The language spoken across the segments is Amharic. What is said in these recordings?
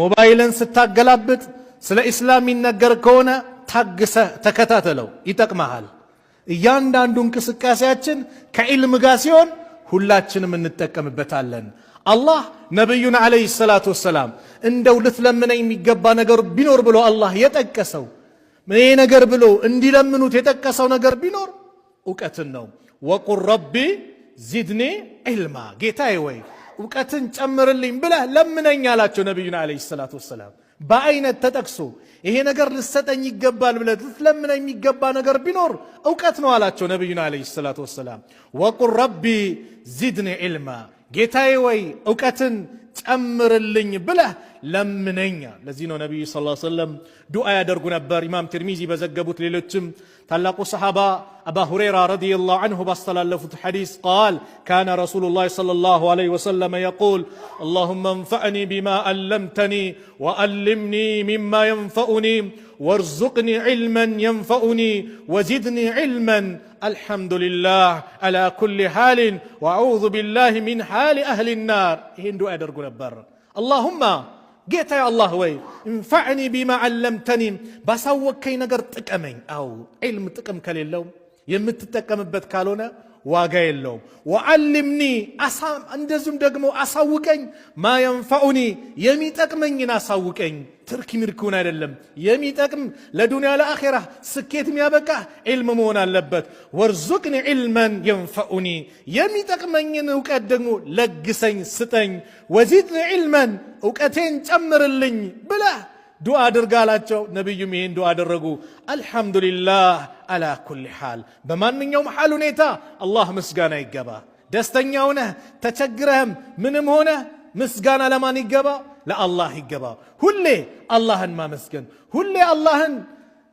ሞባይልን ስታገላብጥ ስለ ኢስላም የሚነገር ከሆነ ታግሰህ ተከታተለው፣ ይጠቅመሃል። እያንዳንዱ እንቅስቃሴያችን ከዒልም ጋር ሲሆን ሁላችንም እንጠቀምበታለን። አላህ ነቢዩን ዓለይሂ ሰላቱ ወሰላም እንደው ልትለምነኝ የሚገባ ነገር ቢኖር ብሎ አላህ የጠቀሰው፣ ይሄ ነገር ብሎ እንዲለምኑት የጠቀሰው ነገር ቢኖር እውቀትን ነው። وقل رب زدني علما፣ ጌታዬ ወይ እውቀትን ጨምርልኝ ብለህ ለምነኝ አላቸው ነቢዩን ዓለይሂ ሰላቱ ወሰላም። በአይነት ተጠቅሶ ይሄ ነገር ልሰጠኝ ይገባል ብለህ ልትለምነኝ የሚገባ ነገር ቢኖር እውቀት ነው አላቸው ነቢዩን ዓለይሂ ሰላቱ ወሰላም። وقل رب زدني علما፣ ጌታዬ ወይ እውቀትን ጨምርልኝ ብለህ ለምነኛ። ለዚህ ነው ነቢዩ ስ ሰለም ዱዓ ያደርጉ ነበር። ኢማም ትርሚዚ በዘገቡት፣ ሌሎችም ታላቁ ሰሓባ አባ ሁረይራ ረዲየላሁ ዐንሁ ባስተላለፉት ሐዲስ قال كان رسول الله صلى الله عليه وسلم يقول: اللهم انفعني بما علمتني وعلمني مما ينفعني وارزقني علما ينفعني وزدني علما، الحمد لله على كل حال وأعوذ بالله من حال أهل النار። ይህን ዱዓ ያደርጉ ነበር። اللهم ጌታዬ አላህ ወይ انفعني بما علمتني ባሳወቅከኝ ነገር ጥቀመኝ። አው ዒልም ጥቅም ከሌለው፣ የምትጠቀምበት ካልሆነ ዋጋ የለውም። وعلمني እንደዚሁም ደግሞ አሳውቀኝ፣ ما ينفعني የሚጠቅመኝን አሳውቀኝ። ትርኪ ምርኪውን አይደለም፣ የሚጠቅም ለዱንያ ለአኼራ ስኬት የሚያበቃ ዒልም መሆን አለበት። وارزقني علما ينفعني የሚጠቅመኝን እውቀት ደግሞ ለግሰኝ ስጠኝ። وزدني علما እውቀቴን ጨምርልኝ ብለህ ዱዓ አድርግ አላቸው። ነቢዩም ይህን ዱዓ አደረጉ። الحمد لله على كل حال፣ በማንኛውም ሓል ሁኔታ አላህ ምስጋና ይገባ። ደስተኛ ሆነህ ተቸግረህም ምንም ሆነ ምስጋና ለማን ይገባ? ለአላህ ይገባ። ሁሌ አላህን ማመስገን፣ ሁሌ አላህን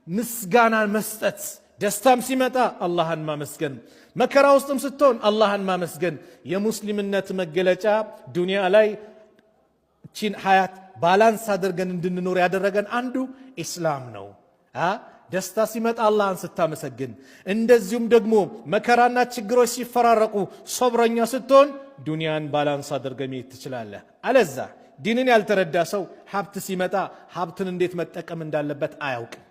ምስጋና መስጠት፣ ደስታም ሲመጣ አላህን ማመስገን፣ መከራ ውስጥም ስትሆን አላህን ማመስገን የሙስሊምነት መገለጫ፣ ዱንያ ላይ ቺን ሀያት balance አድርገን እንድንኖር ያደረገን አንዱ ኢስላም ነው። ደስታ ሲመጣ አላህን ስታመሰግን፣ እንደዚሁም ደግሞ መከራና ችግሮች ሲፈራረቁ ሶብረኛ ስትሆን ዱንያን balance አድርገህ መሄድ ትችላለህ። አለዛ ዲንን ያልተረዳ ሰው ሀብት ሲመጣ ሀብትን እንዴት መጠቀም እንዳለበት አያውቅም።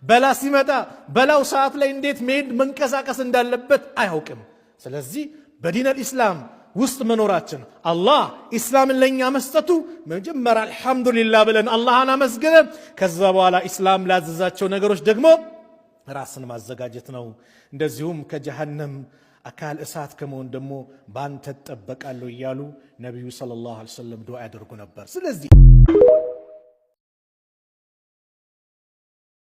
በላ ሲመጣ በላው ሰዓት ላይ እንዴት መሄድ መንቀሳቀስ እንዳለበት አያውቅም። ስለዚህ በዲን አልኢስላም ውስጥ መኖራችን፣ አላህ ኢስላምን ለእኛ መስጠቱ፣ መጀመሪያ አልሐምዱሊላህ ብለን አላህን አመስግነን ከዛ በኋላ ኢስላም ላዘዛቸው ነገሮች ደግሞ ራስን ማዘጋጀት ነው። እንደዚሁም ከጀሃነም አካል እሳት ከመሆን ደግሞ በአንተ እጠበቃለሁ እያሉ ነቢዩ ሰለላሁ ዐለይሂ ወሰለም ዱዓ ያደርጉ ነበር። ስለዚህ